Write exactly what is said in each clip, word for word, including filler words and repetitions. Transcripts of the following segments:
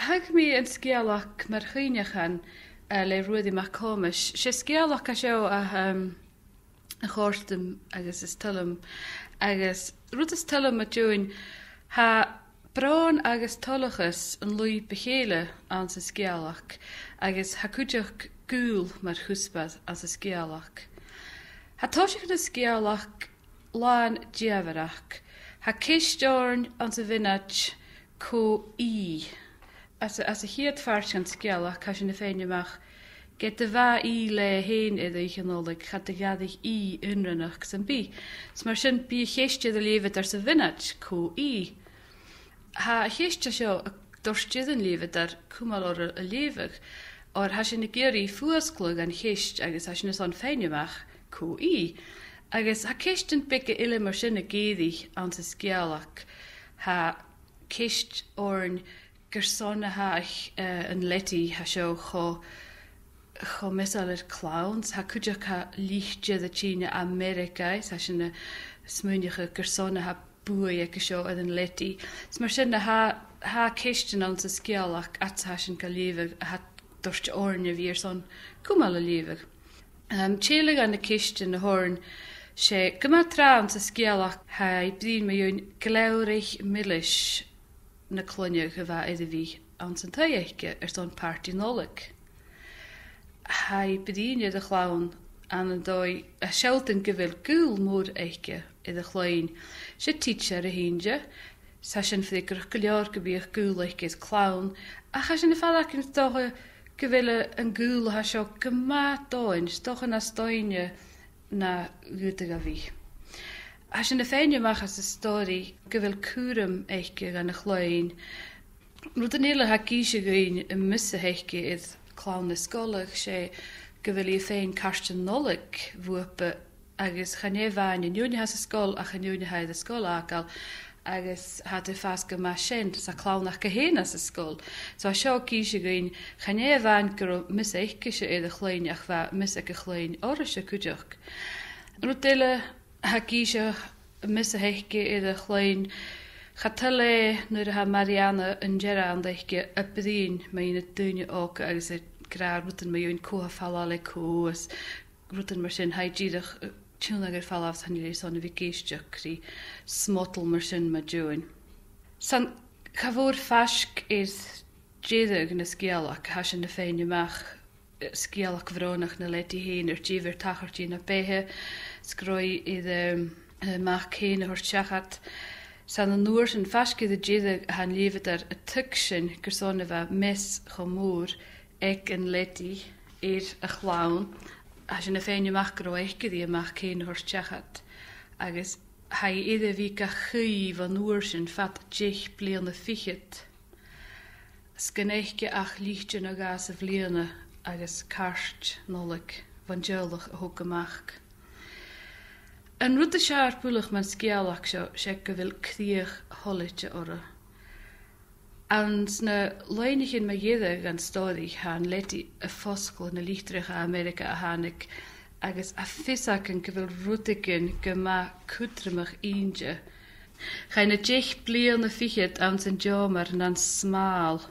Thagh mi an sgeulachd Mar Chuimhneachan, eh, le Ruairidh MacThòmais. 'S e sgeulachd a tha seo a, um, a chòrd rium agus is toil leam. Agus rud as toil leam mu dheidhinn, tha bròn agus toileachas an laoidh bu chèile anns an sgeulachd, agus tha cuideachd gaol mar chuspair anns an sgeulachd. Tha toiseach na sgeulachd làn dìomhaireachd. Tha ceist oirnn anns a' mhionaid cò i. Anns a', anns a' chiad phàirt dhen sgeulachd, tha sinn a' faighinn a-mach, ged a bha i leatha fhèin air oidhche Nollaig, cha do dh'fhairich i aonranach sam bith. Is mar sin, bidh a' cheist air a leughadh anns a' mhionaid cò i. Tha a' cheist seo a' toirt air an leughadair cumail orra a' leughadh, oir tha sinn ag iarraidh fuasgladh dhan cheist agus tha sinn airson faighinn a-mach cò i. Agus tha ceistean beaga eile mar sin ag èirigh anns an sgeulachd. Tha ceist oirnn carson a tha, eh, an leadaidh a tha seo cho, cho measail air clowns. Tha cuideachd, tha litir a' tighinn à Ameireagaidh, is tha sinn a' smaoineachadh carson a tha buaidh aige seo air an leadaidh. Is mar sin, tha, tha ceistean anns an sgeulachd, fhad 's a tha sinn ga leughadh, a tha a' toirt oirnn a bhith airson cumail a' leughadh. Um, tè eile dha na ceistean a th' oirnn, 's e gu math tràth anns an sgeulachd, tha i a' bruidhinn mu dheidhinn gleamhraidh milis na cloinne a bha air a bhith anns an taigh aice airson pàrtaidh Nollaig. Tha i a' bruidhinn air a' chlann ann an dòigh a' sealltainn gu bheil gaol mòr aice air a' chloinn. 'S e tidsear a th' innte, 's tha sin freagarrach gu leòr gum biodh gaol aice air clann, ach tha sinn a' faireachdainn 's dòcha gu bheil a, an gaol a tha seo gu math domhainn, 's dòcha nas doimhne na dh'fhaodadh a bhith. Tha sinn a' faighinn a-mach às an stòiridh gu bheil cùram aice dhan a' chloinn. Rudan eile a tha ag innse dhuinn am meas a th' aice air clann na sgoile, 's e gu bheil i a' faighinn cairtean Nollaig bhuapa agus chan e a-mhàin an fheadhainn a tha san sgoil ach an fheadhainn a tha air an sgoil fhàgail, agus tha iad a' fàs gu math sean, 's tha clann aca fhèin san sgoil. So tha seo ag innse dhuinn, chan e a-mhàin gun robh meas aicese air a' chloinn ach bha meas aig a' chloinn oirrese cuideachd. Rud eile a tha ag innse am meas a th' aice air a' chloinn, cha toil leatha nuair a tha Mariana, an dearthann aice, a' bruidhinn mu na daoine òga agus ag ràdh rudan mu dheidhinn cò tha a' falbh le cò is rudan mar sin, tha i dìreach, eh, a' tionndadh air falbh 's chan eil i airson a bhith ag èisteachd ri smodal mar sin mu dheidhinn. 'S ann cha mhòr faisg air deireadh na sgeulachd a tha sinn a' faighinn a-mach, eh, sgeulachd bhrònach na leadaidh fhèin, air dè bh' air tachairt dhi na beatha, 's gun robh i air, ehm, eh, mac fhèin a thoirt seachad. 'S ann an uair sin, faisg air an deireadh, a tha an leughadair a' tuigsinn carson a bha meas cho mòr aig an leadaidh air a' chlann. Tha sinn a' faighinn a-mach gun robh aice ri a mac fhèin a thoirt seachad, agus tha i air a bhith ga chaoidh bhon uair sin fad deich bliadhna fichead. 'S gun aice ach litir no dhà sa bhliadhna agus cairt Nollaig bhon teaghlach a thog a mac. An rud as fheàrr buileach mun sgeulachd seo, 's e gu bheil crìoch thoilichte oirre. Anns na loidhnichean mu dheireadh dhen stòiridh, tha an leadaidh a' fosgladh na litrichean à Ameireagaidh a thàinig, agus tha fios againn gu bheil rudeigin gu math cudromach innte. Chaidh na deich bliadhna fichead anns an t-seòmar nan smàl,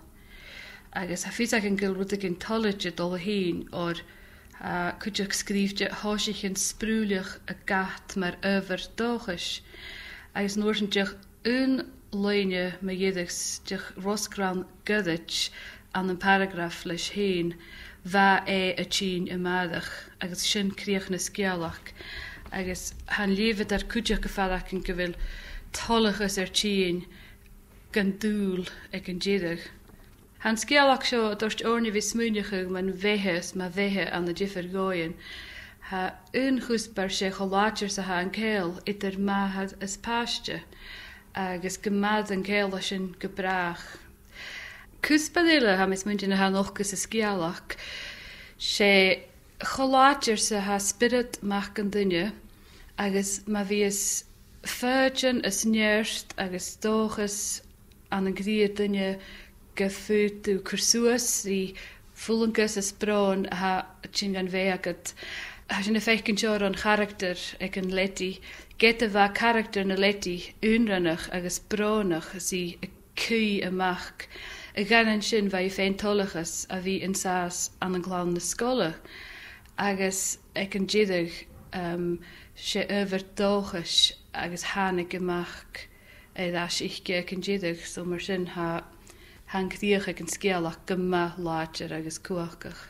agus tha fios againn gu bheil rudeigin toilichte a' dol a thighinn, oir, ah, cuideachd sgrìobhte, thòisich an sprùilleach a' gat mar adhbhar dòchais, agus an uair sin dìreach aon loidhne mu dheireadh, dìreach rosgrann goirid ann am paragraf leis fhèin, bha e a' tighinn a-màireach, agus sin crìoch na sgeulachd. Agus tha an leughadair cuideachd a' faireachdainn gu bheil toileachas air tighinn gun dùil aig an deireadh. Tha an sgeulachd seo a' toirt oirnn a bhith a' smaoineachadh mun bheatha is mu bheatha ann an diofar dhòighean. Tha aon chuspair, 's e cho làidir 's a tha an ceangal eadar màthair is pàiste, agus gum mair an ceangal sin gu bràth. Cuspair eile, tha mi a' smaointinn, a tha an-diugh san sgeulachd, 's e cho làidir 's a tha spiorad mac an duine, agus ma bhios foighidinn is neart agus dòchas ann an cridhe duine gum faod thu cur suas ri fulangas is bròn a tha a' tighinn dhan bheatha agad. Tha sinn a' faicinn seo ron charactar aig an leadaidh. Ged a bha caractar na leadaidh aonranach agus brònach, is i a' caoidh a mac, a dh'aindeoin sin bha i fhèin toilichte a bhith an sàs ann an clann na sgoile, agus aig an deireadh, um, 's e adhbhar dòchais agus thàinig a-mach air ais thuice aig an deireadh, so mar sin tha, tha an crìoch aig an sgeulachd gu math làidir agus cumhachdach.